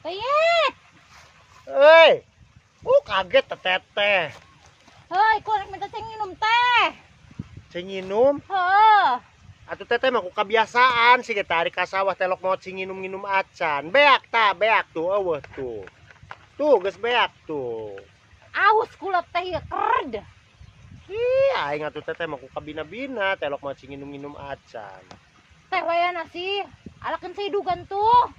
Teyet. Hei. Kaget teteh. Hei, ku rek minta cai nginum teh. Cai nginum? Heeh. Atuh teteh mah ku kebiasaan sih tarik ka sawah telok mau cai nginum-nginum acan. Beak ta, beak tuh eueuh tuh. Tuh geus beak tuh. Aus kula teh ieu kerd. Ih, aing atuh teteh mah ku kabina-bina telok mau cai nginum-nginum acan. Teh wayana sih, alakeun saidugan tuh.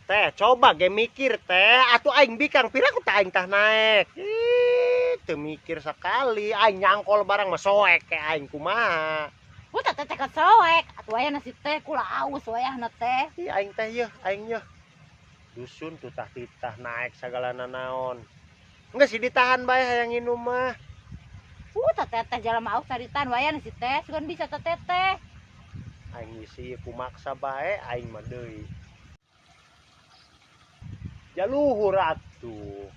Teh, coba ge mikir teh, atuh aing bikang pira ku tah aing tah naek. Ih, teu mikir sekali, aing nyangkol barang mah soek ke aing kumaha. Ku teh teh soek, atuh wayana si teh kula aus wayahna teh. Ih, aing teh yeuh, aing yeuh. Dusun tuh tah titah naek sagala nanaon. Enggeus sih ditahan bae hayang nginum mah. Ku teh teh jalma aus taritan wayana si teh, sugan bisa teh teh. Aing isi ku maksa bae aing mah deui. Jaluhur atuh.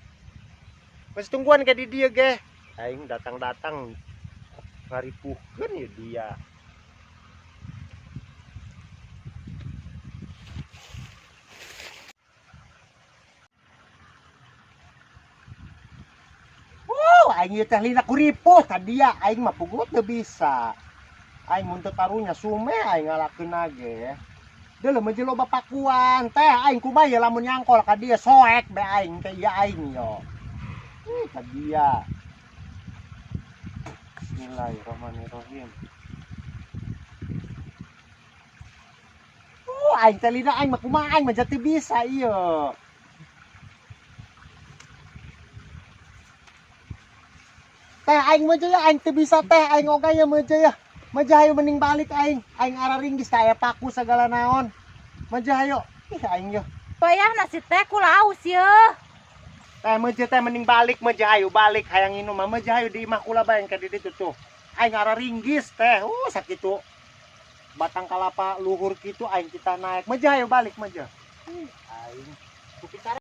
Masih tungguan ke di dia ge. Aing datang-datang ngaripuhkeun ya dia. Aing ieu teh lina kuripuh ka dia, aing mah puguh teu bisa. Aing mun teu karunya sume aing ngalakeun ge. Deuleu mah loba pakuan teh aing kumaha ya lamun nyangkol ka dia soek be aing teh ieu aing yo. Ih ka dia. Bismillahirrahmanirrahim. Aing teh lina aing mah kumaha aing mah jati bisa ieu. Teh aing mah ya aing teu bisa teh aing oga ya mah ya. Mah hayu mending balik aing. Aing araringgis ka aya paku sagala naon. Mah hayu. Ih aing yo. Wayahna si teh kula aus yeuh. Teh mah teh mending balik mah hayu balik hayang nginum mah mah hayu di imah kula bae ka di ditu tuh. Aing araringgis teh. Sakitu. Batang kalapa luhur kitu aing kita naik. Mah hayu balik mah. Ih aing. Ku